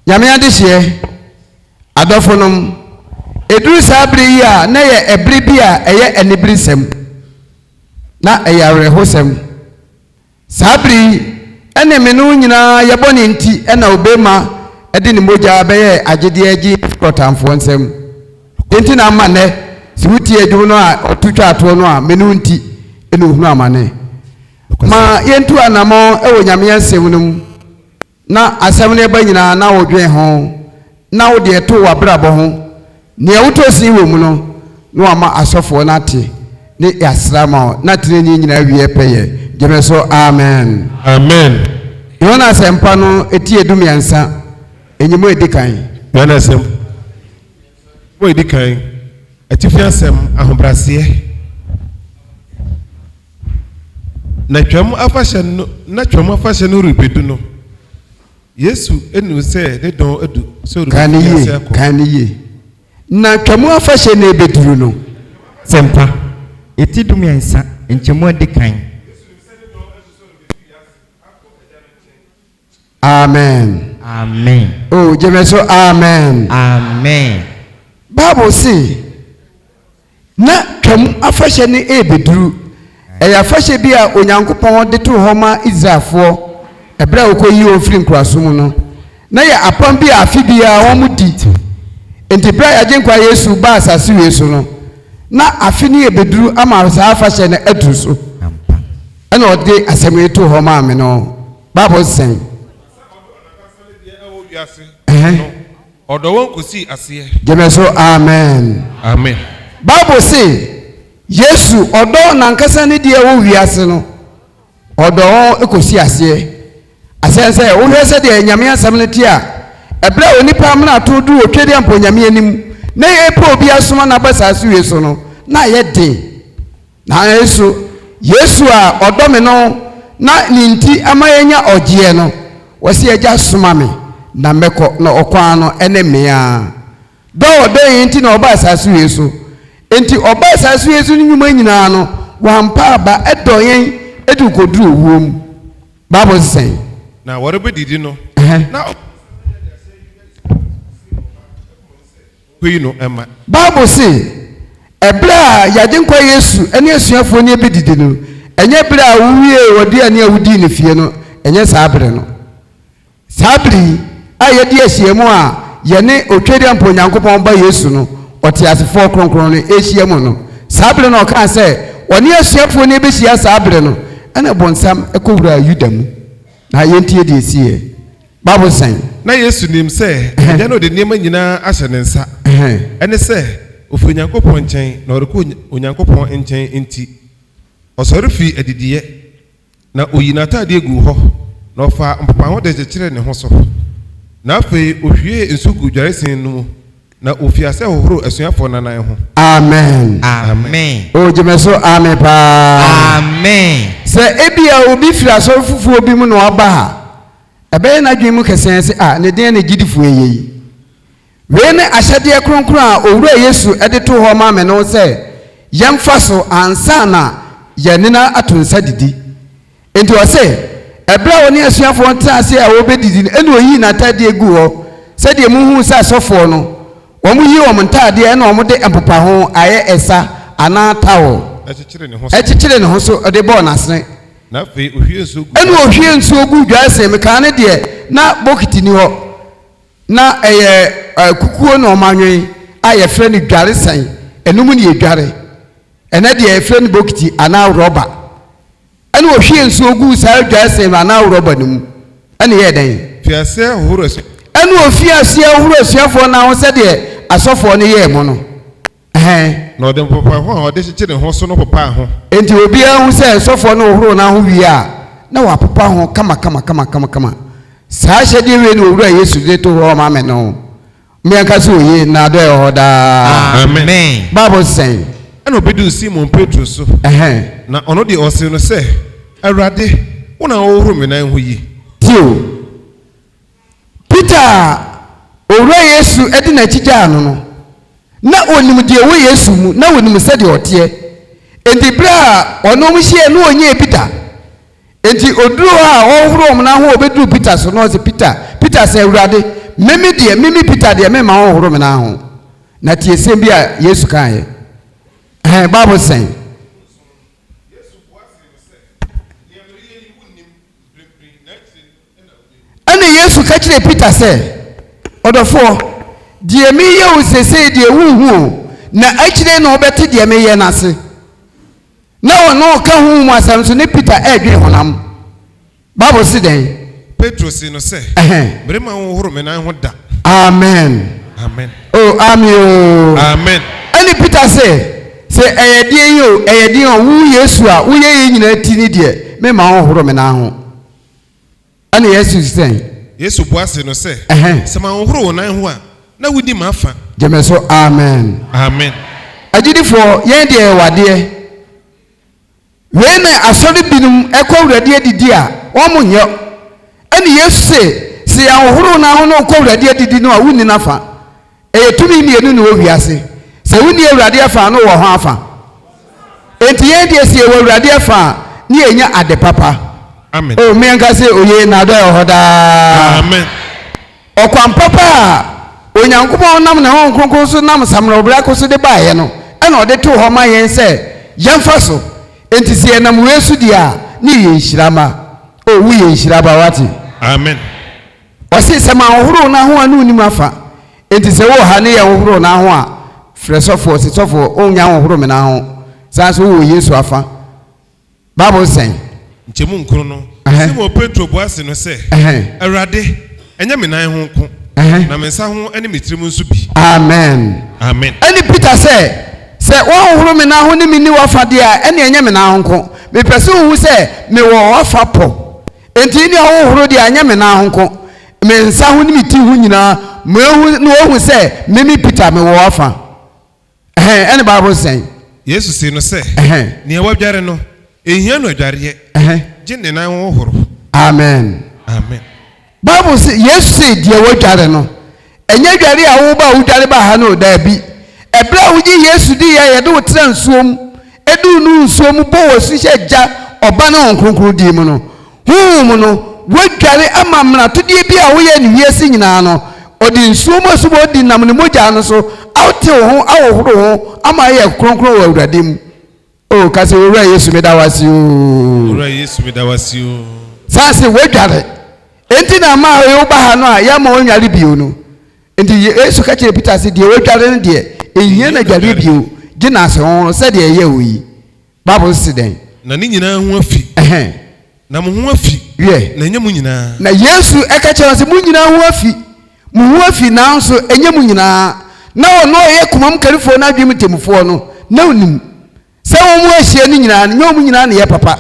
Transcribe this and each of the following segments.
Nyame adehyeɛ, adɔfonom, ɛduru saa bere yi a na ɛyɛ ɛbere bi a ɛyɛ aniberesɛm, na ɛyɛ awerɛhosɛm. Saa bere yi, ɛne me ne wo nyinaa yɛ bɔne nti na Obema de ne mogya bɛyɛɛ agyedeɛ gye yɛn firi ɔtamfoɔ nsam. Enti na ama nnɛ, sɛ wotie dwom no a ɔto twa toɔ no a, me ne wo nti na ɔhunu amane. Ma yɛntu anammɔn wɔ Nyame asɛm no mu. Na asɛm no reba nyinaa na wodwen ho, na wode ɛto w'abrabɔ ho. Nea wotɔ sin wɔ mu no, na wama asɔfoɔ no ate, ne yɛasra ama wo, na tenenee nyinaa awie pɛyɛ. Gyeme so, amen. Amen. Yohane Asɛmpa no ti 13, nyimu a edi kan. Yohane Asɛmpa a edi kan, atifi asɛm, Ahobrɛaseɛ. Na Twam afahyɛ no na Twam afahyɛ no rebedu no, Yesu nim sɛ ne dɔn adu sɛ Kan no ɔrebefi yie, ase akɔ. kan no yie. Na Twam afahyɛ no rebeduru no. Sɛmpa, eti 13, nkyɛmu a edi kan. Amen. Amen. Oh, gyeme so amen. Amen. Bible se na Twam afahyɛ no rebɛduru. Ɛyɛ afahyɛ bi a Onyankopɔn de too hɔ ma Israelfoɔ ɛberɛ a wɔkɔyi wɔn firi nkoasom mu no. Na yɛ apam bi a afe biara wɔn di. Enti berɛ a yɛagyenkwa Yesu baa asase wei so no, na afe no rebɛduru ama saa afahyɛ no aduru so. Ɛna ɔde asɛm yi too hɔ maa me no. Bible sɛn? Ɔdɔ wɔn kosii aseɛ. Gyeme so amen. Amen. Bible se Yesu ɔdɔ nankasa ne deɛ ɛwɔ wiase no, ɔdɔ wɔn kɔsi aseɛ. Asɛn sɛ wohwɛ sɛdeɛ Nyame asɛm no te a, ɛberɛ a onipa amena to duru Otwedeɛmpɔ Nyame anim na yɛrepɛ obi asoma no aba saase wei so no, na ayɛ den. Nanso Yesu a ɔdɔ me no na ne nti ama yɛanya ɔgyeɛ no, ɔse, Agya soma me na mɛkɔ, na ɔkwan no ne me ara. Dɔ a ɔdɔ yɛn nti na ɔbaa asase wei so. Enti ɔbaa asase wei so ne nnwuma nyinaa no, wampa aba, ɛdɔ yɛn de kɔduru owuo mu. Bible se sɛn? Na wɔrebɛdidi no, na ɔbonsam Yi no ma. Bible se, ɛberɛ a y'Agyenkwa Yesu ne asuafoɔ no rebɛdidi no, ɛnyɛ berɛ a wowiee w'aduane a wodii no fie no, ɛnyɛ saa berɛ no. Saa bere yi a yɛadi ahyiam a yɛne Otwedeɛmpa Onyankopɔn Ba Yesu no, Ɔteasefoɔ Kronkron no, rehyia mu no, saa bere no ɔkaa sɛ ɔne asuafoɔ no rebɛhyia saa bere no, ɛna bonsam kɔwuraa Yuda mu. Na yɛntie deɛ ɛsiiɛ. Bible sɛn? Ná Yesu nim sɛ Agya no de nneɛma nyinaa ahyɛ ne nsa, ɛne sɛ ofi Onyankopɔn nkyɛn na ɔrekɔ Onyankopɔn nkyɛn nti, ɔsɔre fii adidiiɛ, na oyii n'ataadeɛ guu hɔ, na ɔfaa mpopaho de kyekyeree ne ho so. Na afei ohwiee nsu guu dwaresin no mu, Na ofii ase hohoroo asuafoɔ no anan ho. Amen. Amen. Oh, gyeme so amen paa. Amen. Sɛ ebia obi firi asɔre foforɔ bi mu na waba ha, ɛbɛyɛ n'adwene mu kɛsɛn sɛ, ah, ne deɛn na gyidifoɔ yɛ yi? Wei ne ahyɛdeɛ kronkron a Owura Yesu de too hɔ maa me no sɛ yɛmfa so ansa na yɛne no ato nsa didi. Enti ɔse, ɛberɛ a ɔne asuafoɔ no tenaa ase a wɔrebɛdidi no, ɛnna ɔyii n'atadeɛ guu hɔ, sɛdeɛ mohuu sɛ asɔfoɔ no, wɔyi wɔn ntadeɛ ɛnna wɔde mpopaho ayɛ ɛsa anaa towel kyekyere ne ho so de bɔɔ n'asene. Na afei ɔhwiee nsuo guu Ɛnna ɔhwiee nsuo guu dwaresɛn mu, kan no deɛ na bokiti nni hɔ, na ɛyɛ kukuo na wɔanwen a yɛfrɛ no dwaresɛn, ɛno mu na yɛdware. Ɛnnɛ deɛ yɛfrɛ no bokiti anaa rɔba. Ɛnna ɔhwiee nsuo guu saa dwaresɛn no anaa rɔba no mu, ɛnna ɛyɛɛ dɛn? Fii aseɛ hohoro asuafoɔ. Ɛnna ɔfii aseɛ hohoro asuafoɔ no ho sɛdeɛ asɔfoɔ no yɛɛ mo no. Ɛhɛn. Na ɔde mpopaho a ɔde kyekye ne ho so no popaa ho. Enti obiara hu sɛ sɔfoɔ no hohoro n'aho wie a, na wapopa ho kamakamakamakama. Saa ahyɛdeɛ wei na Owura Yesu de too hɔ ma me no. Meɛnka sɛ oye, na adɔe wɔ hɔ daa. Amen. Bible sɛn? Ɛnna obeduu Simon Petro so, Ɛhɛn. na ɔno deɛ ɔsee no sɛ, Awurade, wo na wohohoro me nan ho yi? Tie o, Peter a Owura Yesu de n'akyi gyaa no no, na onim deɛ ɛwɔ Yesu mu, na onim sɛdeɛ ɔteɛ. Enti berɛ a ɔne wɔn hyiae no, ɔnyɛɛ bi da. Enti ɔduruu hɔ a ɔrehohoro wɔn nan ho a ɔbɛduruu Peter so no, ɔse, Peter, Peter sɛ, Awurade. Meme deɛ, meme Peter deɛ, memma wonhohoro me nan ho. Na tie sɛm bi a Yesu kaeɛ. Ɛhɛn, Bible sɛn? Ɛnna Yesu ka kyerɛɛ Peter sɛ, Ɔdɔfoɔ, deɛ mereyɛ wo seesei deɛ wonhu o, na akyire na wobɛte deɛ mereyɛ no ase. Na ɔno ɔka honhom mu asɛm nso, ne Peter redwene honam. Bible se dɛn? Petro see no sɛ, Meremma wonhohoro me nan ho da. Amen. Amen. Oh, amen o. Amen. Ɛne Peter se, Sɛ ɛyɛ deɛn o, ɛyɛ deɛn o, wo Yesu a woyɛ yɛn nyinaa ti no deɛ, meremma wonhohoro me nan ho. Ɛne Yesu se sɛn? Yesu bua see no sɛ, Sɛ manhohoro wo nan ho a, na wonni m'afa. Gyeme so amen. Amen. Agyidifoɔ, yɛn deɛ yɛwɔ adeɛ. Wei na asɔre binom kɔ Awurade adidi a, wɔn nyɛ. Ɛne Yesu se, se yɛanhohoro nan ho na wokɔ Awurade adidi no a, wonni n'afa. Ɛyɛ tumi mmienu na ɛwɔ wiase. Sɛ wonni Awurade afa a, na wowɔ hwan afa? Enti yɛn deɛ sɛ yɛwɔ Awurade afa a, ne yɛnya ade papa. Amen. Oh, me nka sɛ oye na adɔe wɔ hɔ daa. Amen. Ɔkwan papa a Onyankopɔn nam ne Honhom Kronkron so nam Samuel Brako so de baeɛ no na ɔde too hɔ ma yɛn sɛ yɛmfa so. Enti sɛ yɛnam wei so deɛ a, ne yɛyɛ nhyira mma. Oh, woyɛ nhyira ba, woate? Amen. Ɔse, sɛ manhohoro wo ho a ne wonim afa. Enti sɛ wowɔ ha ne yɛnhohoro wo ho a, frɛ sɔfoɔ, se sɔfoɔ, wonnya nhohoro me nan ho. Saa nso wowɔ Yesu afa. Bible sɛn? Nkyɛmu nkron no, Simon Petro bua se no sɛ, Awurade, ɛnyɛ me nan ho nko, na me nsa ho ne me tirim nso bi. Amen. Amen. Ɛne Peter sɛ, Sɛ woanhohoro me nan ho ne me nni w'afa deɛ a, ɛnneɛ ɛnyɛ me nan ho nko. Mepɛ sɛ wohu sɛ mewɔ w'afa pɔ. Enti nea wohohoro deɛ, ɛnyɛ me nan ho nko, me nsa ho ne me ti ho nyinaa, mahu na wɔahu sɛ me me Peter mewɔ w'afa. Ɛhɛn, ɛne Bible sɛn? Yesu see no sɛ, Ɛhɛn. Nea wadware no, enhia no adwareɛ, Ɛhɛn. gye ne nan ho horo. Amen. Amen. Bible se, Yesu se, deɛ wadware no, ɛnyɛ dware a woba a wodware baa ha no o, daabi. Ɛberɛ a wogye Yesu diiɛ a yɛde wo tra nsuo mu, de wo nu nsuo mu, bɔ wo asu hyɛ Agya, Ɔba ne Honhom Kronkron din mu no, Honhom mu no, woadware ama mmaratodeɛ bi a woyɛɛ no wiase nyinaa no, ɔde nsuo mu asubɔ di nam ne mogya no so atew ho, ahohoro ho ama ayɛ kronkron wɔ Awurade mu. O, ka sɛ, Owura Yesu, meda wo ase oo. Owura Yesu, meda wo ase oo. Saa se, woadware. Enti na ama woba ha no a, yɛamma woannware bio no. Enti Yesu ka kyerɛɛ Peter se, Deɛ wadware no deɛ, ɛnhia no adwareɛ bio, gye n'ase hohoro sɛdeɛ ɛyɛɛ wo yi. Bible se dɛn? Na ne nyinaa ho afi. Ɛhɛn. Na mo ho afi. Wiɛ. Na ɛnyɛ mo nyinaa. Na Yesu ka kyerɛɛ wɔn sɛ, Mo nyinaa ho afi. Mo ho afi, nanso ɛnyɛ mo nyinaa. Na ɔno a ɔyɛ komam karifoɔ ne adwene mu temmufoɔ no, na ɔnim sɛ wɔn a ahyia no nyinaa no, nyɛ wɔn nyinaa na ɛyɛ papa.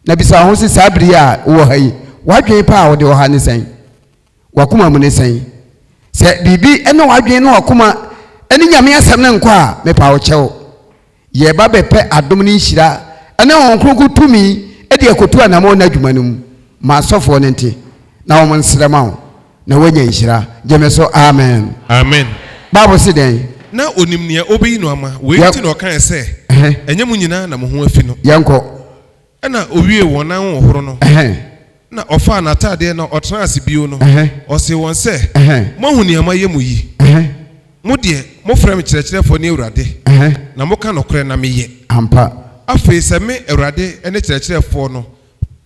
Na bisa wo ho sɛ, saa bere yi a wowɔ ha yi, w'adwene pa a wode wɔ ha ne sɛn? W'akoma mu ne sɛn? Sɛ biribi ne w'adwene ne w'akoma ne Nyame asɛm no nkɔ a, mepa wo kyɛw. Yɛreba bɛpɛ adom ne nhyira ne Honhom Kronkron tumi de akotu anamɔn n'adwuma no mu. Ma asɔfoɔ no nte na wɔn nsrɛ ma wo na woanya nhyira. Gye me so, amen. Amen. Bible se dɛn? Na onim nea obeyi no ama, wei nti na ɔkae sɛ, Ɛnyɛ mo nyinaa na mo ho afi no. Yɛnkɔ. Ɛnna owiee wɔn nan ho hohoro no, na ɔfaa n'ataadeɛ na ɔtenaa ase bio no, ɔsee wɔn sɛ, Moahu nea mayɛ mo yi? Mo deɛ, mofrɛ me Kyerɛkyerɛfoɔ ne Awurade, na moka nokorɛ, na meyɛ. Ampa. Afei sɛ me, Awurade ne Kyerɛkyerɛfoɔ no,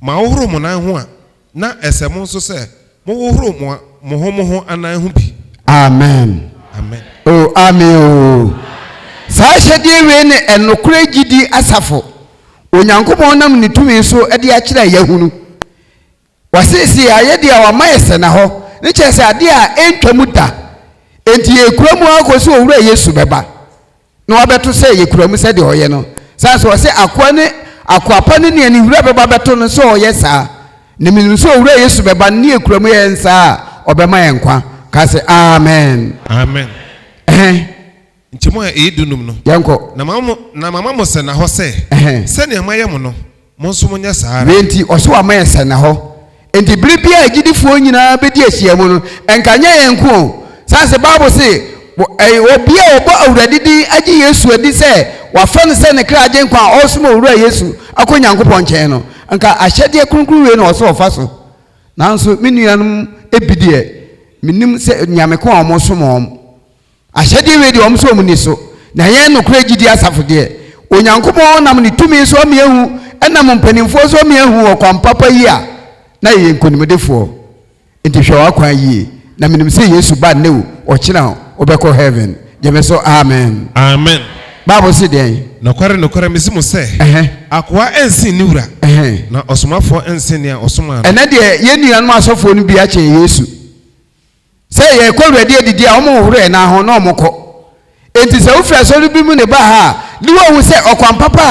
mahohoro mo nan ho a, Na ɛsɛ mo nso sɛ mohohoro mo mo ho mo ho anan ho bi. Amen. Amen. Oh, amen oo. Saa ahyɛdeɛ wei ne ɛnokorɛ gyidi asafo. Onyankopɔn nam ne tumi so de akyerɛ a yɛahunu. Wasiesie ayɛdeɛ a wama yɛ sɛnahɔ, ne kyerɛ sɛ adeɛ a ɛntwa mu da. Enti yɛkura mu ara kɔsi Owura Yesu bɛba. na wabɛto sɛ yɛkura mu sɛdeɛ ɔyɛ no. Saa nso ɔse akoa ne akoa pa ne nea ne wura bɛba bɛto no sɛ ɔyɛ saa. Na menim sɛ Owura Yesu bɛba no ne yɛkura mu yɛ saa a, ɔbɛma yɛn nkwa. Ka sɛ, Amen. Amen. Ɛhɛn. Nkyɛmu a ɛyɛ dunum no. Yɛnkɔ. Na mama mo, na mama mo sɛnnahɔ sɛ, Ɛhɛn. sɛnea mayɛ mo no, Mo nso monyɛ saa ara. Wei nti, ɔse wama yɛn sɛnnahɔ. Enti bere biara a agyidifoɔ nyinaa bɛdi ahyiamu no, ɛnka nyɛ yɛn nko o. Sane sɛ Bible se, Obi a ɔbɔ Awurade din agye Yesu adi sɛ wafa no sɛ ne kra agyenkwa a ɔresom Owura Yesu akɔ Nyankopɔn nkyɛn no, nka ahyɛdeɛ kronkron wei na ɔsɛ ɔfa so. Nanso me nuanom bi deɛ, Mennim sɛ nyame ko a wɔsom wɔn. Ahyɛdeɛ wei deɛ wɔn nso wɔn nni so. Na yɛn nokorɛ gyidie asafo deɛ, Onyankopɔn nam ne tumi so ama yɛahu, ɛnam mpanimfoɔ so ama yɛahu ɔkwan papa yi a, na yɛyɛ nkonimdifoɔ. Enti hwɛ w'akwan yie. Na menim sɛ Yesu ba nnɛ o, ɔkyena o, wobɛkɔ heaven. Gye me so, amen. Amen. Bible se deɛn? Nokware, nokware, mese mo sɛ, akoa nsen ne wura, na ɔsomafoɔ nsen nea ɔsomaa no. Ɛnnɛ deɛ yɛn nuanom asɔfoɔ no bi akyɛn Yesu. Sɛ yɛrekɔ Awurade adidi a, wɔhohoro yɛn nan ho na wɔkɔ. Enti sɛ wofiri asɔre bi mu na ɛba ha a, ne woahu sɛ ɔkwan papa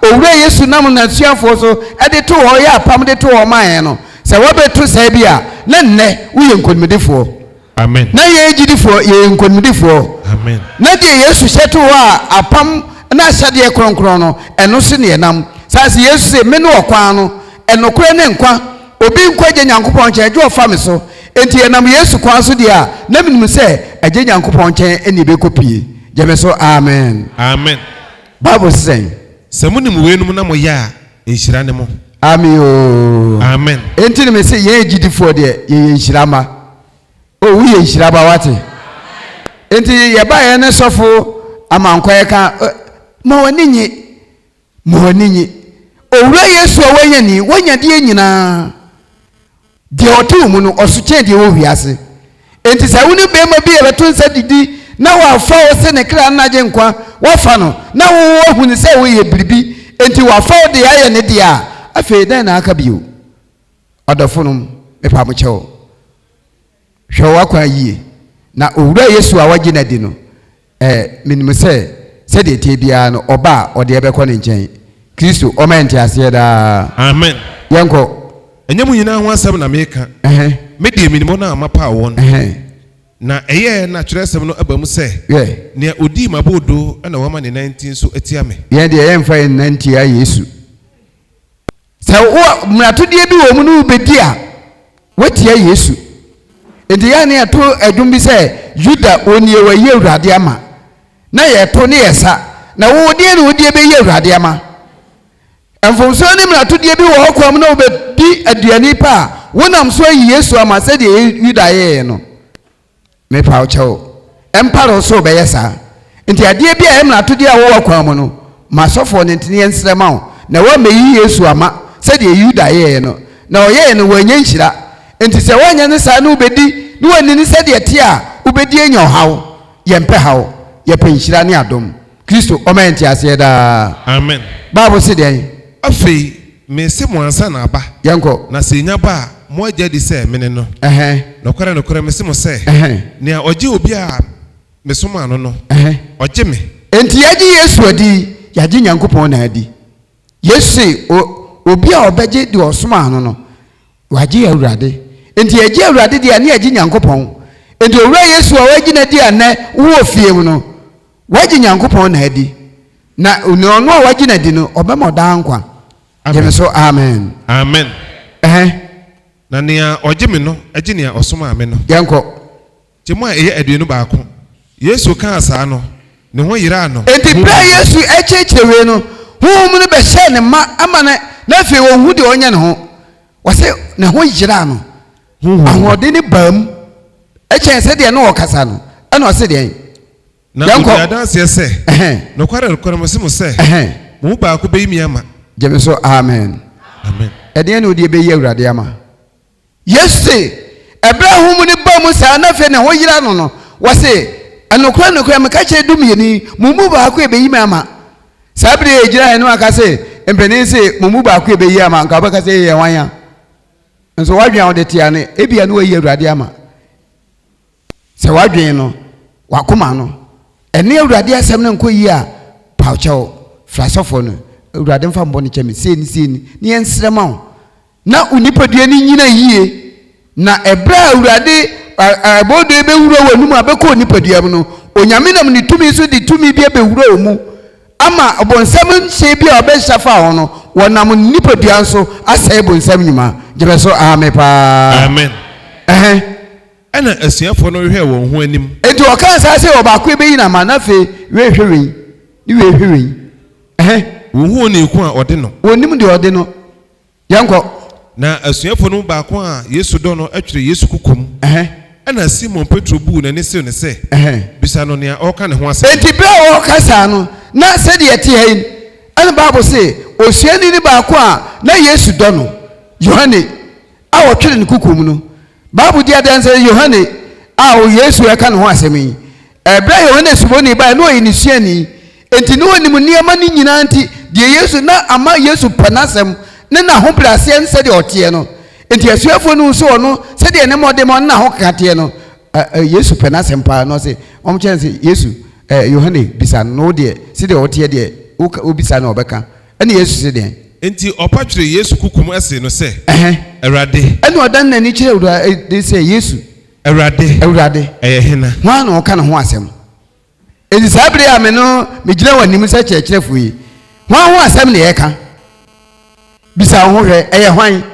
a Owura Yesu nam n'asuafoɔ so de too hɔ, yɛɛ apam de too hɔ maa yɛn no, sɛ woabɛto saa bi a, na nnɛ woyɛ nkonimdifoɔ. Amen. Na yɛn agyidifoɔ, yɛyɛ nkonimdifoɔ. Amen. Na deɛ Yesu hyɛ too hɔ a apam ne ahyɛdeɛ kronkron no, ɛno so ne yɛnam. Saa sɛ Yesu se, Mene ɔkwan no, ɛnokorɛ ne nkwa, obi nkɔ Agya Nyankopɔn nkyɛn gye ɔfa me so. Enti yɛnam Yesu kwan so deɛ a, na menim sɛ Agya Nyankopɔn nkyɛn ne yɛbɛkɔ pie. Gye me so, amen. Amen. Bible se sɛn? Sɛ monim weinom na moyɛ a, nhyira ne mo. Amen oo. Amen. Enti na mese yɛn agyidifoɔ deɛ, yɛyɛ nhyira mma. O, woyɛ nhyira ba, wate? Enti yɛbaeɛ ne sɔfo Amankwa yɛka, ma w'ani nye. Ma w'ani nye. Owura Yesu a woanya ni, woanya deɛ nyinaa. Deɛ ɔte wo mu no, ɔso kyɛn deɛ ɛwɔ wiase. Enti sɛ wo ne barima bi rebɛto nsa didi na wafa wo sɛ ne kra no n'agyenkwa, wafa no, na wo woahu no sɛ woyɛ biribi, enti wafa wo de ayɛ ne dea a, afei dɛn na aka bio? Ɔdɔfonom, mepa mo kyɛw. Hwɛ w'akwan yie. Na Owura Yesu a woagye no adi no, Ɛ, menim sɛ, sɛdeɛ ɛteɛ biara no, ɔba a, ɔde yɛn bɛkɔ ne nkyɛn. Kristo, ɔma yɛn nteaseɛ daa. Amen. Yɛnkɔ. Ɛnyɛ mo nyinaa ho asɛm na mereka. Ɛhɛn. Me deɛ, menim wɔn a mapaw wɔn. Ɛhɛn. Na ɛyɛɛ na twerɛsɛm no aba mu sɛ, Hwɛ. Nea odii m'aboodoo na wama ne nantin so atia me. Yɛn deɛ, yɛmfa yɛn nan ntia Yesu. Sɛ wo mmaratodeɛ bi wɔ mu ne wobɛdi a, woatia Yesu. Enti yɛa ne yɛto ɛdwom bi sɛ, Yuda, onie wayi Awurade ama. Na yɛto ne yɛsa. Na wo deɛ ne wodeɛ bɛyi Awurade ama. Mfomsoɔ ne mmaratodeɛ bi wɔ hɔ kwan mu na wobɛdi aduane pa a, wonam so ayi Yesu ama sɛdeɛ Yuda yɛeɛ no. Mepa wo kyɛw, ɛmpare wo sɛ wobɛyɛ saa. Nti adeɛ bi a ɛyɛ mmaratodeɛ a ɛwɔ w'akwan mu no, ma asɔfoɔ no ntene yɛn nsrɛ ma wo, na woammɛyi Yesu ama sɛdeɛ Yuda yɛeɛ no. Na ɔyɛeɛ no, wannya nhyira. Nti sɛ woanyɛ no saa na wobɛdi na woanni no sɛdeɛ ɛteɛ a, wobɛdi anya ɔhaw. Yɛmpɛ haw, yɛpɛ nhyira ne adom. Kristo ɔma yɛn nteaseɛ daa. Amen. Bible se deɛn? Afei, mese mo ansa na aba. Yɛnkɔ. Na sɛ enya ba a, moagye adi sɛ mene no. Ɛhɛn. Nokorɛ, nokorɛ, mese mo sɛ, Ɛhɛn. nea ɔgye obi a mesomaa no no, Ɛhɛn. ɔgye me. Enti yɛagye Yesu adi, yɛagye Nyankopɔn na adi. Yesu se, o, obi a ɔbɛgye deɛ ɔsomaa no no, wagye Awurade. Enti yɛgye Awurade deɛ a, ne yɛgye Nyankopɔn. Enti Owura Yesu a woagye no adi a nnɛ wowɔ fie mu no, Wagye Nyankopɔn na adi, na nea ɔno a wagye no adi no, ɔbɛma ɔdaa nkwa. Gye me so, amen. Amen. Ɛhɛn. Na nea ɔgye me no gye nea ɔsomaa me no. Yɛnkɔ. Gye mo a ɛyɛ 21. Yesu kaa saa no, ne ho yeraa no. Enti bere a Yesu rekyerɛkyerɛ wei no, Honhom no bɛhyɛɛ no ma ama no, na afei onhu deɛ ɔnyɛ ne ho. Wɔse ne ho yeraa no, ahoɔden no baa mu kyɛn sɛdeɛ na ɔkasa no. Ɛna ɔse deɛn? Na Yɛnkɔ. ɔdii adanseɛ sɛ, Ɛhɛn. Nokware, nokware, mese mo sɛ, Ɛhɛn. mo mu baako bɛyi me ama. Gye me so, amen. Amen. Ɛdeɛn na wodeɛ bɛyi Awurade ama? Yesu se, ɛberɛ a honhom no baa mu saa na afei ne ho yera no no, wɔse, Nokorɛ, nokorɛ, meka kyerɛ dumienu yi, mo mu baako rebɛyi me ama. Saa berɛ yi yɛgyina ha yi na waka se, mpanin se, mo mu baako rebɛyi ama, nka wobɛka sɛ, Yɛyɛ hwan a? Nso w'adwene a wode tea no, ebia na wayi Awurade ama. Sɛ w'adwene no, w'akoma no, ɛne Awurade asɛm no nkɔ yie a, paw kyɛw, frɛ asɔfoɔ no, Awurade mfa me bɔne kyɛ me, sei ne sei ne, na yɛnsrɛ ma wo, na wo nipadua no nnyina yie, na ɛberɛ a Awurade abodoo bɛwura w'anum a bɛkɔ wo nipadua mu no, Onyame nam ne tumi so de tumi bi abɛwura wo mu, ama ɔbonsam nhyɛ bi a ɔbɛhyɛ fa ho no, wɔnam ne nipadua nso asɛe bonsam nnwuma. Gyeme so, aame paa. Amen. Ɛhɛn. Ɛnna asuafoɔ no hwehwɛɛ wɔn ho anim. Enti ɔkaa saa sɛ, Ɔbaako bɛyi no ama, na afei wei hwɛ wei, ne wei hwɛ wei. Ɛhɛ. Wɔnhu onii ko a ɔde no. Wɔnnim deɛ ɔde no. Yɛnkɔ. Na asuafoɔ no mu baako a Yesu dɔ no tweree Yesu kokom. Ɛhɛ. Ɛnna Simon Petro buu n'ani sew no sɛ, Bisa no nea ɔreka ne ho asɛm. Enti bere a wɔreka saa no, na sɛdeɛ ɛte ha yi, ɛnna Bible se, osuani no baako a na Yesu dɔ no, Yohane, a ɔtwere ne kokom no. Bible di adanse sɛ Yohane a Yesu reka ne ho asɛm yi, bere a Yohane Suboni bae na ɔyɛ ne suani, enti na onim nneɛma no nyinaa nti, deɛ Yesu na ama Yesu pɛ n'asɛm ne n'ahobrɛaseɛ ne sɛdeɛ ɔteɛ no. Enti asuafoɔ no hu sɛ ɔno, sɛdeɛ ne mmɔdemmɔ ne n'ahokeka teɛ no, Yesu pɛ n'asɛm paa, na ɔse, wɔn kyerɛ no sɛ, Yesu, Yohane bisa no, na wo deɛ, sɛdeɛ ɔteɛ deɛ, wobisa no a ɔbɛka. Ɛnna Yesu se deɛn? Enti ɔpa tweree Yesu kokom see no sɛ, Awurade. Ɛnna ɔdan n'ani kyerɛɛ Awurade sɛ, Yesu. Awurade. Awurade. Ɛyɛ hena? Hwan na ɔka ne ho asɛm? Enti saa bere a me no megyina w'anim sɛ kyerɛkyerɛfo yi, hwan ho asɛm na yɛreka? Bisa wo ho hwɛ, ɛyɛ hwan?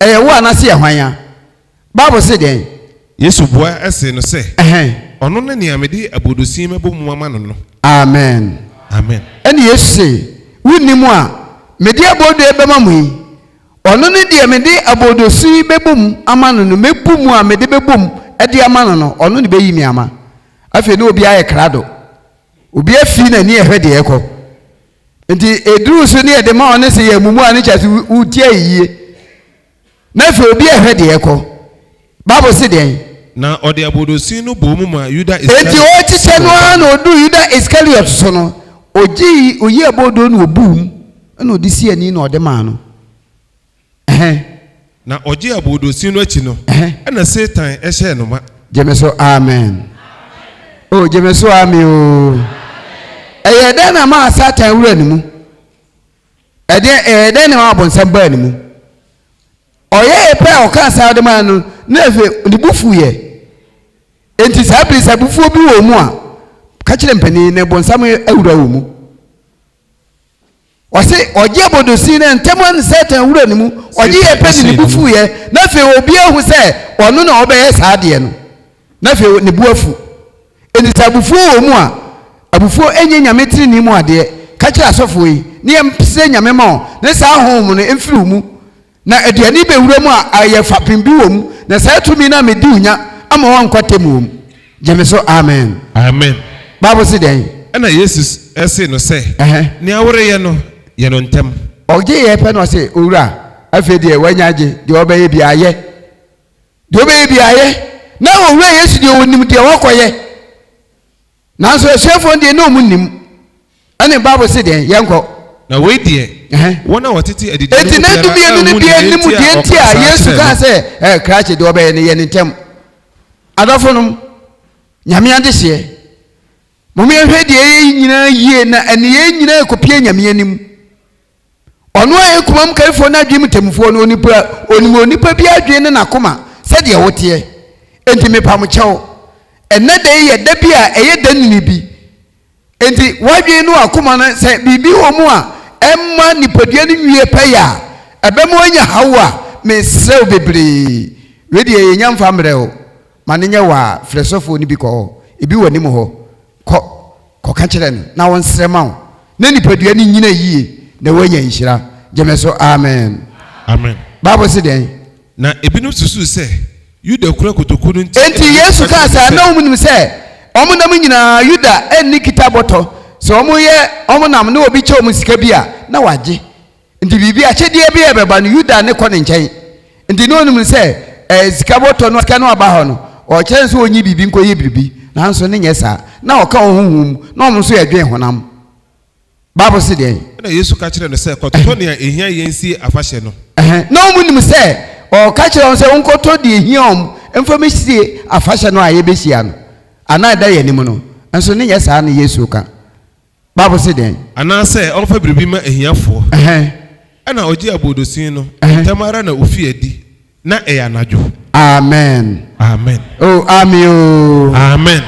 Ɛyɛ wo anaasɛ yɛ hwan a? Bible se dɛn? Yesu bua see no sɛ, Ɔno ne nea mede aboodosin mɛbɔ mu ama no no. Amen. Amen. Ɛnna Yesu se, Wonni mu a mede aboodoe bɛma mo yi, ɔno ne deɛ mede aboodosin bɛbɔ mu ama no no, mɛbu mu a mede bɛbɔ mu de ama no no, ɔno na bɛyi me ama. Afei na obiara ayɛ krado. Obiara fi n'ani ɛhwɛ deɛ ɛkɔ. Nti ɛduruu so ne yɛde ma ɔne sɛ yɛ mumu a ne kyɛ sɛ wotia yie. Na afei obi ɛhwɛ deɛ ɛkɔ. Bible se deɛn? Na ɔde aboodosin no bɔɔ mu maa Yuda Iskariot. Enti ɔrekyekyɛ no ara na ɔduu Yuda Iskariot so no, ɔgyee, ɔyii aboodoo no ɔbuu mu, ɛna ɔde sii ani na ɔde maa no. Ɛhɛn. Na ɔgyee aboodosin no akyi no, ɛna Satan hyɛɛ no ma. Gye me so amen. Oh, gye me so amen oo. Ɛyɛ dɛn na maa Satan wura ne mu? Ɛdeɛ ɛyɛ dɛn na maa abonsam baa ne mu? Ɔyɛɛ pɛ a ɔkaa saa de maa no na afei ne bo fuiɛ. Enti saa bere sɛ abufuo bi wɔ mu a, ka kyerɛ mpanin na bonsam awura wɔ mu. Ɔse ɔgye abodosin no ntɛm ara na Satan wura ne mu, ɔgye yɛ pɛ de ne bo fuiɛ, na afei obi ahu sɛ ɔno na ɔbɛyɛ saa adeɛ no, na afei ne bo afu. Enti sɛ abufuo wɔ mu a, abufuo nyɛ Nyame tenenee mu adeɛ. Ka kyerɛ asɔfoɔ yi, ne yɛnsrɛ Nyame ma wɔn, ne saa honhom no mfiri wo mu, Na aduane bɛwura mu a ayɛ fapem bi wɔ mu, na saa tumi no a medi wo nya ama woankɔ atemmuo mu. Gye me so, amen. Amen. Bible se dɛn? Ɛnna Yesu see no sɛ, Nea woreyɛ no, yɛ no ntɛm. Ɔgyeeɛ pɛ na ɔse, Owura, afei deɛ woanya agye, deɛ wobɛyɛ biara yɛ. Deɛ wobɛyɛ biara yɛ. Na Owura Yesu deɛ ɔnim deɛ wakɔyɛ. Nanso asuafoɔ no deɛ na wɔn nnim. Ɛne Bible se deɛn? Yɛnkɔ. Na wei deɛ, wɔn a wɔtete adidie no Enti mu na biara dumienu no anhu biara deɛ nnim enti deɛ a nti ɔkaa a saa Yesu kyerɛɛ kaa no. sɛ, Ɛ, krakye, deɛ ɔbɛyɛ no, yɛ no ntɛm. Adɔfonom, Nyame adehyeɛ, mom yɛnhwɛ deɛ yɛyɛ yi nyinaa yie na ɛneyɛɛ nyinaa ɛkɔpie Nyame anim. Ɔno a ɔyɛ komam karifoɔ ne adwene mu temmufoɔ no, onipa, ɔnim onipa biara adwene ne n'akoma sɛdeɛ woteɛ. Enti mepa mo kyɛw, ɛnnɛ da yi yɛ da bi a ɛyɛ da nini bi. Enti w'adwene ne w'akoma no, sɛ biribi wɔ mu a ɛmma nipadua no nwie pɛyɛ a, ɛbɛma woanya haw a, mesrɛ wo bebree, wei deɛ yɛnya mfa mmerɛ wo, ma no nyɛ wo a, frɛ sɔfoɔ no bi kɔ hɔ, ebi wɔ anim hɔ, Kɔ, kɔka kyerɛ no na ɔnsrɛ ma wo na nipadua no nnyina yie na woanya nhyira. Gyeme so amen. Amen. Bible se dɛn? Na ebinom susuu sɛ Yuda kura kotoku no nti Enti na Yesu Yesu ka kaa kyerɛɛ saa, wɔn na sɛ. wɔn nim sɛ wɔn nam nyinaa Yuda nni kita bɔtɔ. Sɛ wɔn yɛ wɔn nam na obi kyɛ wɔn sika bi a, na wagye. Nti biribi, akyɛdeɛ bi a ɛbɛba no, Yuda ne kɔ ne nkyɛn. Nti na ɔnim sɛ ɛɛ sika bɔtɔ no, sika no aba hɔ no, ɔkyerɛ no sɛ ɔnyi biribi nkɔyɛ biribi. Nanso ne nyɛ saa. Na ɔka wɔn honhom mu, na wɔn nso yɛdwen honam. Bible se deɛn? Ɛnna Yesu ka kyerɛɛ no sɛ, Kɔtotɔ nea ehia yɛn sie afahyɛ no. Ɛhɛn, na wɔn nim sɛ ɔreka kyerɛ wɔn sɛ wɔnkɔtɔ deɛ ehia wɔn mfa mmɛsie afahyɛ no a yɛbɛhyia no, anaa ɛda yɛn anim no. Nso ne nyɛ saa na Yesu reka. Bible se dɛn? Anaasɛ ɔmfa biribi mma ahiafoɔ. Ɛhɛn. Ɛnna ɔgyee aboodosin no, Ɛhɛn. ntɛm ara na ɔfii adi, na ɛyɛ anadwo. Amen. Amen. Oh, amen oo. Amen.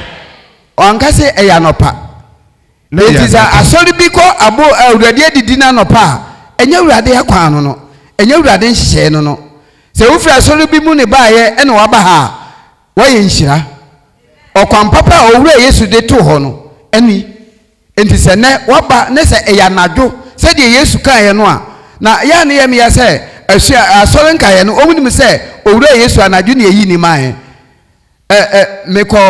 Ɔanka sɛ ɛyɛ anɔpa. Na ɛyɛ Enti sɛ anadwo. asɔre bi kɔ abo Awurade adidi no anɔpa a, ɛnyɛ Awurade akwan no no. Ɛnyɛ Awurade nhyehyɛe no no. Sɛ wofiri asɔre bi mu ne baeɛ ɛna waba ha a, woayɛ nhyira. Ɔkwan papa a Owura Yesu de too hɔ no ni. Enti sɛ nnɛ woaba ne sɛ ɛyɛ anadwo sɛdeɛ Yesu kaeɛ no a, na yɛ a ne yɛ meya sɛ asua asɔre nkaeɛ no, wɔn nim sɛ Owura Yesu anadwo ne ɛyi ni maeɛ. Ɛ ɛ mekɔ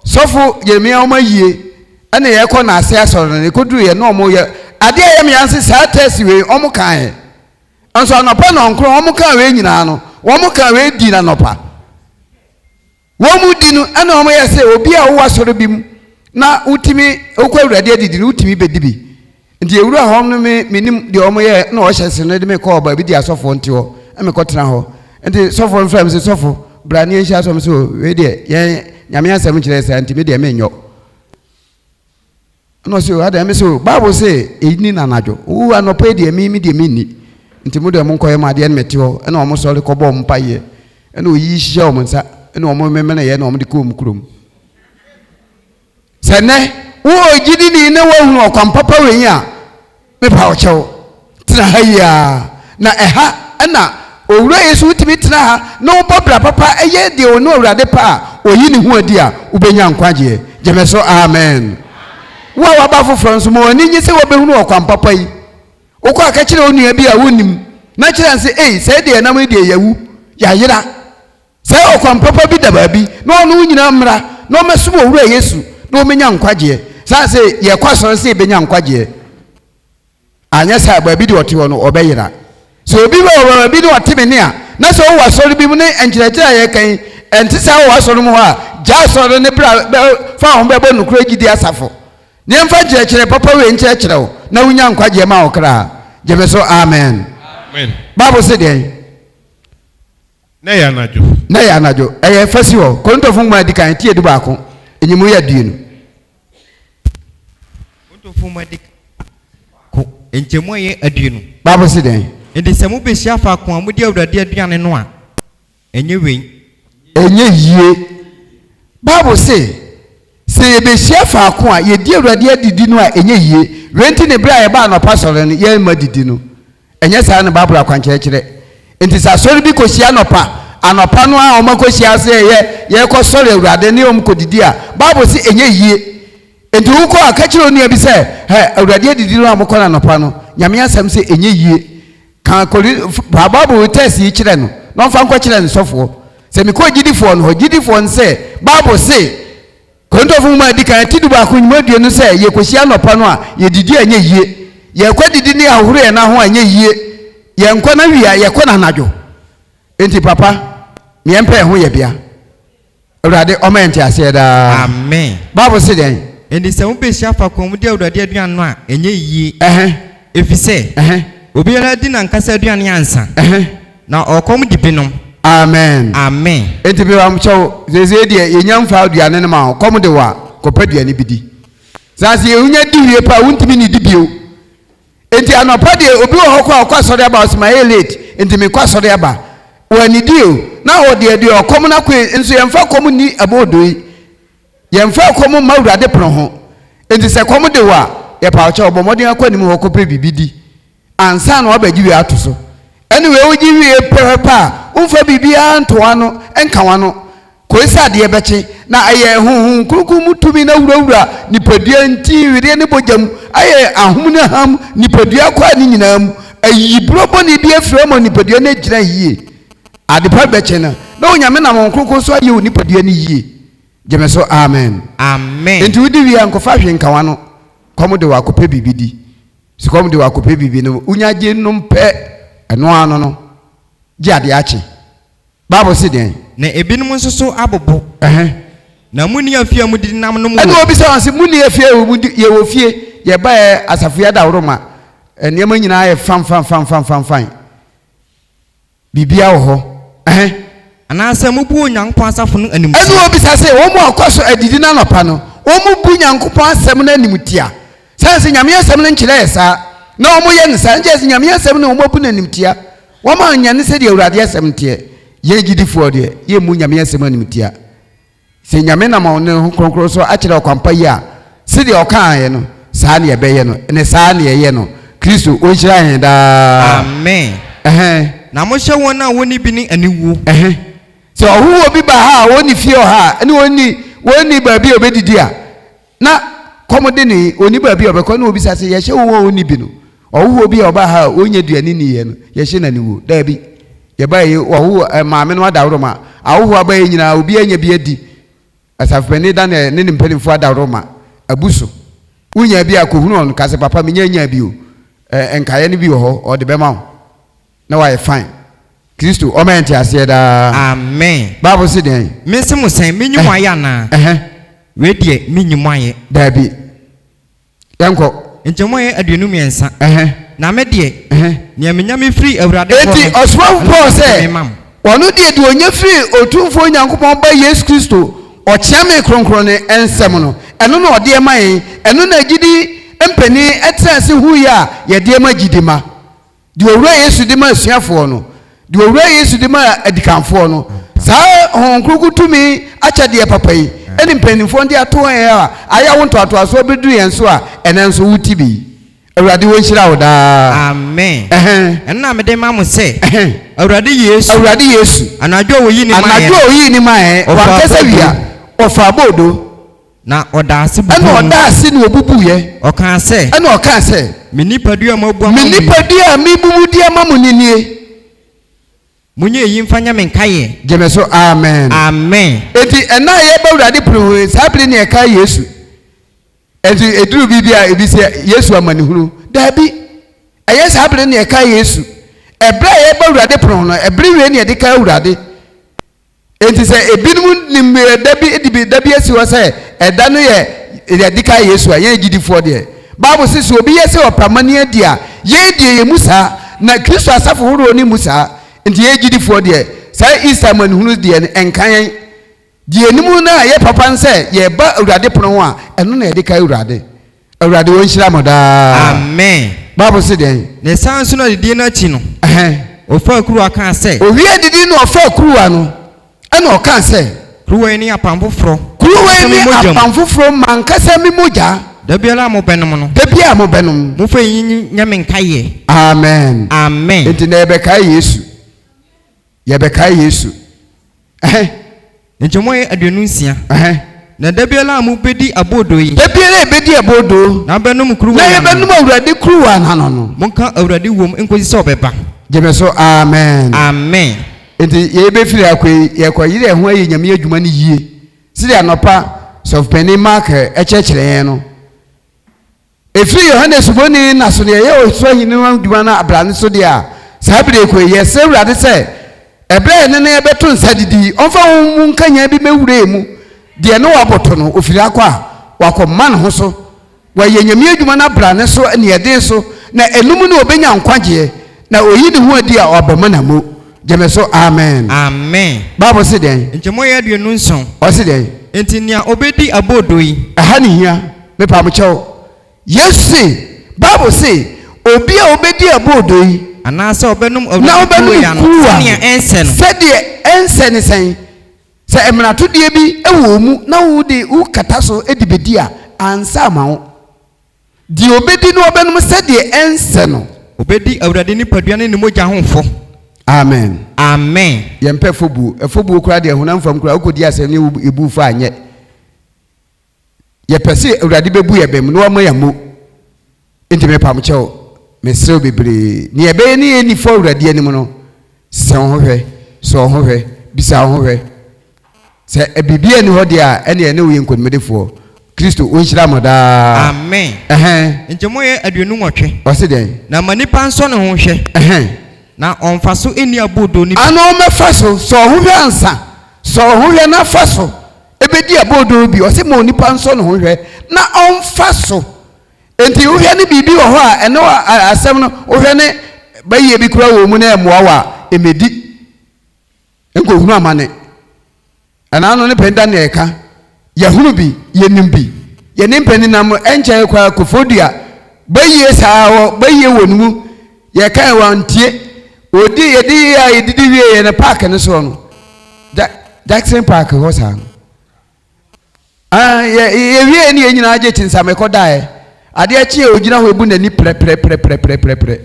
sɔfo Yeremia wɔn ayie ɛna yɛkɔ n'ase asɔre no yɛkɔduru yɛ na wɔn yɛ adeɛ a ɛyɛ me yanse saa tɛsi wei wɔn kan yɛ nso anɔpa nɔnkron wɔn kan wei nyinaa no wɔn kan wei di n'anɔpa. Wɔn mu di no ɛna wɔn yɛ sɛ obi a wowɔ asɔre bi mu na wotumi wokɔ awurade adidi no wotumi bɛdi bi nti ewura hɔ no me menim deɛ wɔn yɛ na ɔhyɛ se no de me kɔɔ baabi di asɔfoɔ nti hɔ ɛna mekɔ tena hɔ nti sɔfoɔ no frɛ me sɛ sɔfo bra ne yɛnhyia asɔm so wei deɛ yɛn nyame asɛm nkyerɛ saa nti me deɛ menyɔ. Ɛna ɔse o adɛn? Mese o Bible se ɛnni no anadwo. O anɔpa yi deɛ me me deɛ menni. Nti mo deɛ monkɔyɛ mo adeɛ na mete hɔ. Ɛna wɔn sɔre kɔbɔɔ wɔn mpaeɛ. Ɛna ɔyiyi hyehyɛ wɔn nsa. Ɛna wɔn memeneeɛ na wɔn de kɔɔ wɔn kurom. Sɛ nnɛ wowɔ gyidini na woahunu ɔkwan papa wei a, Mepa wo kyɛw, tena ha yi ara, na ɛha na Owura Yesu wotumi tena ha na wobɔ bra papa yɛ deɛ ɔne Owurade pɛ a ɔyi ne ho adi a wobɛnya nkwagyeɛ. Gyeme so amen. Wo a waba foforɔ nso ma w'ani nye sɛ wobɛhunu ɔkwan papa yi. Wokɔ a ka kyerɛ wo nua bi a wonnim na kyerɛ no sɛ ei sɛɛ deɛ yɛnam yi deɛ yɛawu, yɛayera. Sɛ ɔkwan papa bi da baabi na ɔne wo nyinaa mmra na ɔmmɛsom Owura Yesu na wɔmmɛnya nkwagyeɛ. Saa sɛ yɛkɔ asɔre sɛ yɛbɛnya nkwagyeɛ. Anyɛ saa baabi deɛ ɔte hɔ no ɔbɛyera. Sɛ obi wɔ baabi na ɔte me nne a, na sɛ ɔwɔ asɔre bi mu ne nkyerɛkyerɛ a yɛka yi ɛnte saa wɔ w'asɔre mu hɔ a, gyaa asɔre no ne bra bɛ fa wo ho bɛbɔ nokorɛ gyidie asafo. Na yɛmfa nkyerɛkyerɛ papa wei nkyerɛkyerɛ wo na wonya nkwagyeɛ ma wo kra. Gye me so amen. Amen. Bible se deɛn? Na ɛyɛ anadwo. Na ɛyɛ anadwo. Ɛyɛ fa si hɔ. Korintofo nwoma a edi kan, ti 11, nyimu yɛ 20. Korintofo nwoma a edi kan, ti 11, nkyɛmu a ɛyɛ 20. Bible se dɛn? Enti sɛ mubehyia faako a mudi Awurade aduane no a, ɛnyɛ wei. Ɛnyɛ yie. Bible se, sɛ yɛbɛhyia faako a yɛdi Awurade adidi no a, ɛnyɛ yie. Wei nti ne berɛ a yɛba anɔpa sɔre no, yɛmma didi no. Ɛnyɛ saa na Bible akwankyerɛ kyerɛ. Enti sɛ asɔre bi kɔhyia anɔpa, anɔpa no ara a wɔakɔhyia sɛ yɛ yɛrekɔsɔre Awurade ne wɔn kɔdidi a, Bible se ɛnyɛ yie. Enti wokɔ a, ka kyerɛ onua bi sɛ, Hɛ, Awurade adidi no a mokɔ no anɔpa no, Nyame asɛm se ɛnyɛ yie. Ka Kori, fa Bible tɛs yi kyerɛ no na ɔmfa nkɔkyerɛ ne sɔfoɔ. Sɛ mekɔ gyidifoɔ no hɔ, gyidifoɔ no sɛ, Bible se, Korintofo Nwoma a Edi Kan, ti dubaako, nnwuma aduonu sɛ yɛkɔhyia anɔpa no a, yɛdidi a ɛnyɛ yie. Yɛkɔ adidi ne yɛahohoro yɛn nan ho a, ɛnyɛ yie. Yɛnkɔ no awia, yɛkɔ no anadwo. Enti papa, ma yɛmpɛ yɛn ho yɛbea. Awurade ɔma yɛn nteaseɛ daa. Amen. Bible se dɛn? Enti sɛ mobɛhyia faako a modi Awurade aduane no a, ɛnyɛ yie. Ɛhɛ. Efisɛ, Ɛhɛ. obiara di n'ankasa aduane ansa. Ɛhɛ. Na ɔkɔm de binom. Amen. Amen. Enti me wa kyɛw, seesei deɛ yɛnya mfa aduane no ma wo, kɔm de wo a, kɔpɛ aduane bi di. Saa sɛ yɛnya di wie paa, wontumi nnidi bio. Enti anɔpa deɛ, obi wɔ hɔ kɔ a ɔkɔ asɔre aba, ɔse mayɛ late, enti mekɔ asɔre aba. Wannidi o, na ɔde deɛ ɔkɔm no akɔ nso yɛmfa kɔm nni aboodoi. Yɛmfa kɔm mma Awurade pono ho. Enti sɛ kɔm de wo a, yɛpa wo kyɛw, bɔ mmɔden akɔ anim hɔ kɔpɛ biribi di. Ansa na woabɛgye wie ato so. Ɛne wei wogye wie pɛpɛpɛ a, womfa biribiara nto w'ano nka w'ano kɔsi sɛ adeɛ bɛkye. Na ɛyɛ Honhom Kronkron mu tumi na wurawura nipadua ntin, wedeɛ ne bɔgya mu, ayɛ ahom ne ham nipadua akwaa no nyinaa mu, ayi borɔ bɔne bi afiri hɔ ama nipadua no agyina yie. Adepa bɛkye no, na Onyame nam Honhom Kronkron so ayɛ wo nipadua no yie. Gye me so, amen. Amen. Enti wodi wie a, nkɔfa hwee nka w'ano. Kɔm de wo a, kɔpɛ biribi di. Sukɔm de wakɔpɛ biribi no, wonya gye nom pɛ, ɛno ara no no, gye adeɛ akye. Bible se deɛn? Na ebinom nso so abobo. Ɛhɛn. Na munni afie a mudi nam nom wɔ. Ɛna wɔbisa wɔn se, Munni afie a mudi, yɛwɔ fie, yɛbaeɛ asafo yi adaworoma, nneɛma nyinaa yɛ fanfanfanfanfanfan. Biribiara wɔ hɔ. Ɛhɛn. Anaasɛ mubu Onyankopɔn asafo no animtia? Ɛnna wɔbisa sɛ, Wɔn a wɔkɔ so adidi no anɔpa no, wɔbu Nyankopɔn asɛm no animtia? Sane sɛ Nyame asɛm no nkyerɛ yɛ saa, na wɔyɛ no saa, nkyerɛ sɛ Nyame asɛm no wɔabu no animtia. Wɔannya no sɛdeɛ Awurade asɛm teɛ. Yɛn gyidifoɔ deɛ, yɛmmu Nyame asɛm animtia. Sɛ Nyame nam ne Honhom Kronkron so akyerɛ ɔkwampa yi a, sedeɛ ɔkaaɛ no, saa ne yɛbɛyɛ no, ne saa ne yɛyɛ no. Kristo ɔnhyira yɛn daa. Amen. Ɛhɛn. Na mohyɛ wɔn a wɔnni bi no aniwuo. Ɛhɛn. Sɛ ɔhohoɔ bi ba ha a ɔnni fie wɔ ha a, ɛne ɔnni, ɔnni baabi a ɔbɛdidi a, Na kɔm de no yi, ɔnni baabi a ɔbɛkɔ, na ɔbisa sɛ, Yɛhyɛ wo a ɔnni bi no? Ɔhohoɔ bi a ɔbaa ha a ɔnnya aduane nniiɛ no, yɛhyɛ no aniwuo? Daabi. Yɛbaeɛ yi, ɔhohoɔ, maame no adaworoma, ahohoɔ abaeɛ nyinaa, obiara anya bi adi. Asafopanin Daniel ne ne mpanimfoɔ adaworoma abu so. Wonya bi a, kɔhunu wɔn, ka sɛ, Papa, menya nyaa bi o. Ɛ, nkaeɛ no bi wɔ hɔ, ɔde bɛma wo, na wayɛ fine. Kristo, ɔma yɛn nteaseɛ daa. Amen. Bible se deɛn? Mense mo sɛn, menyi mo ayɛ anaa? Ɛhɛ. Wei deɛ, menyi mo ayɛ. Daabi. Yɛnkɔ. Nkyɛmu yɛ 23. Ɛhɛ. Na me deɛ, Ɛhɛ. nea menya mefiri Awurade hɔ Enti no, ɔsomafo ɛno Paul na sɛ, mema mo. ɔno deɛ deɛ ɔnya firii Otumfoɔ Nyankopɔn Ba Yesu Kristo ɔkyeame kronkron no nsam no, ɛno na ɔde ma yɛn, ɛno na gyidi mpanin tena ase huiɛ a yɛde ma gyidi ma. Deɛ Owura Yesu de ma asuafoɔ no, deɛ Owura Yesu de ma adikanfoɔ no, saa Honhom Kronkron tumi akyɛdeɛ papa yi ne mpanimfoɔ no de ato yɛn a ayɛ awo ntoatoasoɔ bɛduru yɛn so a ɛnɛ nso wote bi yi. Awurade ɔnhyira wo daa. Amen. Ɛhɛn. Ɛno na mede ma mo sɛ, Ɛhɛn. Awurade Yesu. Awurade Yesu. Anadwo a wɔyii ne maeɛ Anadwo no. a ɔyii ne maeɛ, Ɔfaa wankasa boodo. wia, ɔfaa boodo. Na ɔdaa ase bubuu Ɛnna mu. ɔdaa ase na ɔbubuiɛ. Ɔkaa sɛ. Ɛnna ɔkaa sɛ. Me nipadua a moabu ama Me mo yi. nipadua a mebubu de ama mo no nie. Monyɛ eyi mfa nyɛ me nkaeɛ. Gye me so, amen. Amen. Enti ɛnnɛ a yɛreba Awurade pono ho yi, saa bere ne yɛkae Yesu. Enti eduru bere bi a ebi sɛ Yesu amanehunu. Daabi. Ɛyɛ saa bere ne yɛkae Yesu. Ɛberɛ a yɛreba Awurade pono ho no, ɛbere wei ne yɛde kae Awurade. Enti sɛ ebinom nim ɛda bi de bi da bi asi hɔ sɛ ɛda no yɛ yɛde kae Yesu a, yɛn agyidifoɔ deɛ, Bible se sɛ obi yɛ sɛ ɔpɛ amanneɛ adi a, yɛn deɛ yɛmmu saa, na Kristo asafo horoɔ no mmu saa. Enti yɛn agyidifoɔ deɛ, saa Easter amanehunu deɛ no, ɛnka yɛn. Deɛ yɛnim no a ɛyɛ papa ne sɛ yɛba Awurade pono ho a, ɛno na yɛde kae Awurade. Awurade ɔnhyira mo daa. Amen. Bible se deɛn? Ne saa nso na adidie no akyi no, Ɛhɛn. ɔfaa kuruwa kaa sɛ. Owie adidi no ɔfaa kuruwa no, ɛna ɔkaa sɛ. Kuruwa yi ne apam foforɔ. Kuruwa yi ne m'ankasa me mogya mu. apam foforɔ m'ankasa me mogya. Da biara a mobɛnom no. Da biara a mobɛnom. Momfa eyi nyɛ me nkaeɛ. Amen. Amen. Enti na yɛbɛkae Yesu. Yɛbɛkae Yesu. Ɛhɛn. Nkyɛmu yɛ 26. Ɛhɛn. Na da biara a mobɛdi aboodoo yi. Da biara a yɛbɛdi aboodoo. Na mobɛnom kuruwa Na yi ano yɛbɛnom no. Awurade kuruwa no ano no. Monka Awurade wuom nkɔsi sɛ ɔbɛba. Gye me so, amen. Amen. Enti yɛbɛfiri ha kɔ yi, yɛrekɔyere yɛn ho ayɛ Nyame adwuma no yie. Sɛdeɛ anɔpa Sɔfopanin Mark kyerɛkyerɛ yɛn no. Ɛfiri Yohane Suboni nna so no, yɛyɛ Ɔsoro Ahenni no adwuma no abrane so deɛ a, saa berɛ yi kɔ yi, yɛsrɛ Awurade sɛ, ɛberɛ a yɛne no rebɛto nsa didi yi, ɔmfa honhom mu nkanyan bi mmɛwura yɛn mu, deɛ ne waboto no, ɔfiri akɔ a, wakɔma ne ho so, wayɛ Nyame adwuma no abrane so aniɛden so, na ɛno mu na ɔbɛnya nkwagyeɛ, na ɔyi ne ho adi a, ɔabɛma no amo. Gyeme so, amen. Amen. Bible se dɛn? Nkyɛmu yɛ 27. Ɔse dɛn? Enti nea ɔbɛdi aboodoo yi. Ɛha ne hia. Mepa mo kyɛw. Yesu se, Bible se, obi a obedi aboodoo yi. Anaasɛ ɔbɛnom Na Awurade ɔbɛnom kuruwa ano kuruwa sɛnea ɛnsɛ no. Sɛdeɛ ɛnsɛ ne sɛn? Sɛ mmaratodeɛ bi wɔ wo mu na wode wokata so de bedi a, ansa ama wo. Deɛ obedi na ɔbɛnom sɛdeɛ ɛnsɛ no. Obedi Awurade nipadua ne ne mogya ho fɔ. Amen. Amen. Yɛmpɛ fɔbuo. Ɛfɔbuo koraa deɛ honam fam koraa wokɔdi asɛm ne yɛbu wo fɔ a nyɛ. Yɛpɛ sɛ Awurade bɛbu yɛn bem na wama yɛn mo. Enti mepam kyɛw, mesrɛ wo bebree, nea ɛbɛyɛ ne yɛnni fɔ Awurade anim no, sesa wo ho hwɛ, sɔ wo ho hwɛ, bisa wo ho hwɛ. Sɛ biribiara nni hɔ deɛ a, ɛnneɛ ɛne wo yɛ nkonimdifoɔ. Kristo, ɔnhyira mo daa. Amen. Ɛhɛn. Nkyɛmu yɛ 28. Ɔse dɛn? Na ma nipa nsɔ ne ho nhwɛ. Ɛhɛn. Na ɔmfa so nni aboodoo no bi. Ano ɔmmɛfa so, sɔ wo ho hwɛ ansa. Sɔ wo ho hwɛ na fa so. Ebedi aboodoo bi. Ɔse ma onipa nsɔ ne ho nhwɛ na ɔmfa so. Enti wohwɛ ne biribi wɔ hɔ a ɛne asɛm no wohwɛ ne bayie bi koraa wɔ mu na ɛmmoa wo a, ɛmɛdi. Nkɔhunu amane. Ɛna ano ne pɛn Daniel ka. Yɛhunu bi, yɛnim bi. Yɛne mpanin nam ɛnkyɛe koraa Koforidua bayie saa wɔ bayie wɔ ne mu. Yɛkae wantie. Ɔdi yɛdi yie a yɛdidi wieeɛ no park no soɔ no. Jackson Park hɔ saa no. Ah, yɛ yɛwie ne yɛn nyinaa gye kyinsam ɛkɔdaeɛ. Adeɛ kye a ɔgyina hɔ ebu n'ani prɛprɛprɛprɛprɛprɛ.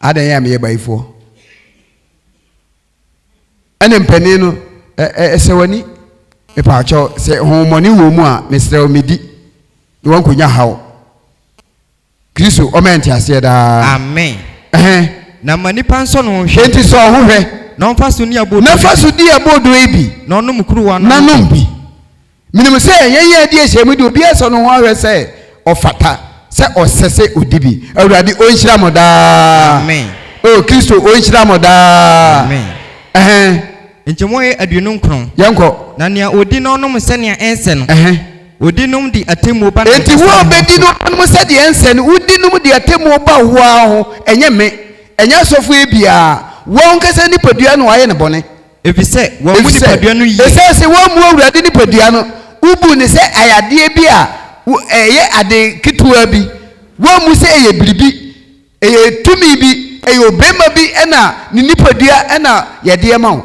Adɛn yɛ a meyɛ bayifoɔ? Ɛne mpanin no ɛsɛ w'ani. Mepaakyɛw sɛ honhommɔne wɔ mu a mesrɛ wo medi na wankɔnya haw. Kristo ɔma yɛn nteaseɛ daa. Amen. Ɛhɛn. Na ma nipa nsɔ ne ho nhwɛ. Enti sɔ wo ho hwɛ. Na ɔmfa so nni aboodoo Na no fa bi. so di aboodoo yi bi. Na ɔnom kuruwa no Na ano nom bi. bi. Menim sɛ yɛn yɛn adi ahyia mu de obiara sɔ ne ho ahwɛ sɛ ɔfata sɛ ɔsɛ sɛ odi bi. Awurade ɔnhyira mo daa. Amen. O Kristo ɔnhyira mo daa. Amen. Ɛhɛn. Nkyɛmu yɛ 29. Yɛnkɔ. Na nea odi na ɔnom sɛnea ɛnsɛ no. Ɛhɛn. Odi nom de atemmuo ba Enti wo a n'ankasa ho wobɛdi so. no ɔnom sɛdeɛ ɛnsɛ no, wodi nom de atemmuo ba wo ara ho, ɛnyɛ me, ɛnyɛ asɔfo yi biara, wo ankasa nipadua na wɔayɛ no bɔne. Efisɛ wɔammu Efisɛ, nipadua no yie. esiane sɛ woammu Awurade nipadua no, wobuu no sɛ ɛyɛ adeɛ bi a ɛyɛ ade ketewa bi. Woammu sɛ ɛyɛ biribi, ɛyɛ tumi bi, ɛyɛ ɔbarima bi na ne nipadua na yɛde rema wo,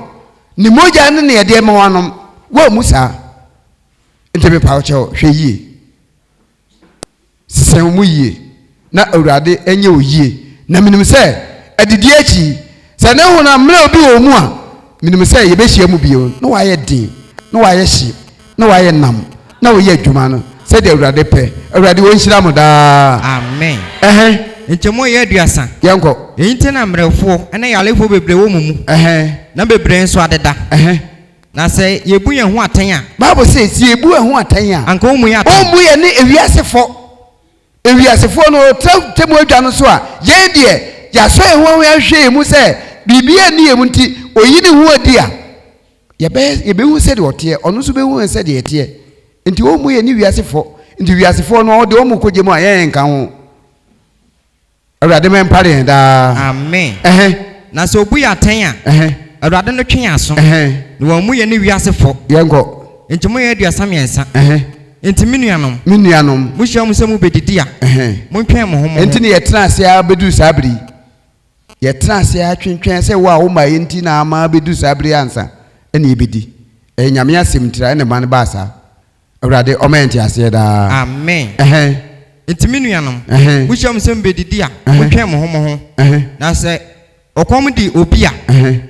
ne mogya no na yɛde rema woanom. Woammu saa. Nti mepa wo kyɛw, hwɛ yie. Sesa wo mu yie na Awurade nyɛ wo yie. Na menim sɛ adidie akyi yi, sɛ ne honam mmerɛw bi wɔ wo mu a, menim sɛ yɛbɛhyia mu bio na wayɛ den, na wayɛ hye, na wayɛ nam, na woyɛ adwuma no sɛdeɛ Awurade pɛ. Awurade ɔnhyira mo daa. Amen. Ɛhɛn. Nkyɛmu yɛ 30. Yɛnkɔ. Eyi nti na mmerɛwfoɔ ne yarefoɔ bebree wɔ mo mu, Ɛhɛn. na bebree nso adeda. Ɛhɛn. Na sɛ yebu yɛn ho atɛn a. Bible se, sɛ yebu yɛn ho atɛn a. Anka ommu yɛn atɛn. Ommu yɛn ne ewiasefɔ. Ewiasefoɔ no, wɔtra temu adwa no so a, yɛn deɛ, yɛasɔ yɛn ho ahwɛ yɛn mu sɛ biribiara nni yɛn mu nti, oyi ne ho adi a, yɛbɛyɛ, yɛbɛhu sɛdeɛ ɔteɛ, ɔno nso bɛhu yɛn sɛdeɛ yɛteɛ. Nti ommu yɛn ne wiasefɔ. Nti wiasefoɔ no, ɔde wɔn kɔ gya mu a, yɛn nka ho. Awurade ma ɛmpare yɛn daa. Amen. Ɛhɛn. Na sɛ obu yɛn atɛn a, Ɛhɛn. Awurade no twe yɛn aso, Ɛhɛn. na wammu yɛn ne wiase fɔ. Yɛnkɔ. Enti moyɛ 33. Ɛhɛn. Enti me nuanom. Me nuanom. Mohyia mu sɛ mubedidi a, Ɛhɛn. montwɛn mo ho mo ho. Enti na yɛtena ase ara bedu saa bere yi. Yɛtena ase ara twentwɛn sɛ wo a womaa yɛn nti na ama abedu saa bere yi ansa na yɛbedi. Ɛyɛ Nyame asɛm ntira na ɛma no baa saa. Awurade ɔma yɛn nteaseɛ daa. Amen. Ɛhɛn. Enti me nuanom, Ɛhɛn. mohyia mu sɛ mobɛdidi a, Ɛhɛn. montwɛn mo ho mo ho. Ɛhɛn. Na sɛ ɔkɔm de obi a, Ɛhɛn.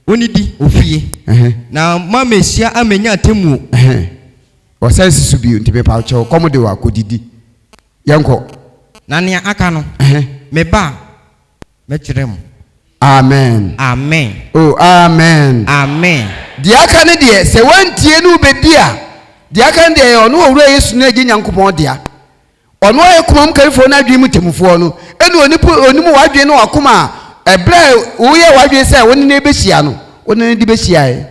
ɔnnidi ofie, Ɛhɛn. na moammɛhyia ammɛnya atemmuo. Ɛhɛn. Ɔsan si so bio, nti mepa wo kyɛw, kɔm de wo a, kɔdidi. Yɛnkɔ. Na nea aka no, Ɛhɛn. meba a, mɛkyerɛ mo. Amen. Amen. Oh, amen. Amen. Deɛ aka no deɛ, sɛ woantie ne wobɛdi a, deɛ aka no deɛ ɛyɛ ɔno Owura Yesu no Agya Nyankopɔn dea. Ɔno a ɔyɛ komam karifoɔ ne adwene mu temmufoɔ no, ɛna onipa onim w'adwene ne w'akoma a ɛberɛ a woyɛ w'adwene sɛ wo ne no bɛhyia no, wo ne no de bɛhyiaeɛ.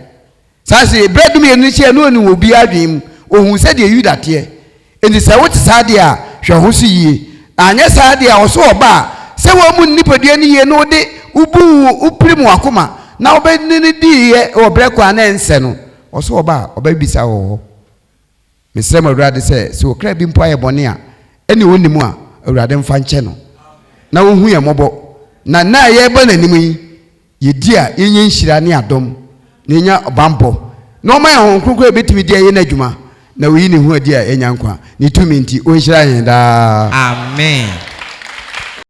Saa se, berɛ a dumienu no hyiae no ɔnim obiara adwene mu, ɔhuu sɛdeɛ Yuda teɛ. Enti sɛ wote saa deɛ a, hwɛ wo ho so yie. Na anyɛ saa deɛ a, ɔso ɔba a, sɛ wammu ne nipadua no yie na wode wobu wo, wopirim w'akoma na wobɛne no diiɛ wɔ berɛ kwan a na ɛnsɛ no, ɔso ɔba a, ɔbɛbisa wɔ hɔ. Mesrɛ mo Awurade sɛ, sɛ ɔkra bi mpo ayɛ bɔne a ɛne ɔnnim a, Awurade mfa nkyɛ no, na ɔnhu yɛn mmɔbɔ, na nna a yɛreba n'anim yi, Yɛdi a, yɛnya nhyira ne adom, na yɛnya ɔbammɔ, na ɔma yɛn Honhom Kronkron a yɛbɛtumi de ayɛ n'adwuma, na ɔyi ne ho adi a yɛanya nkwa. Ne tumi nti, ɔnhyira yɛn daa. Amen.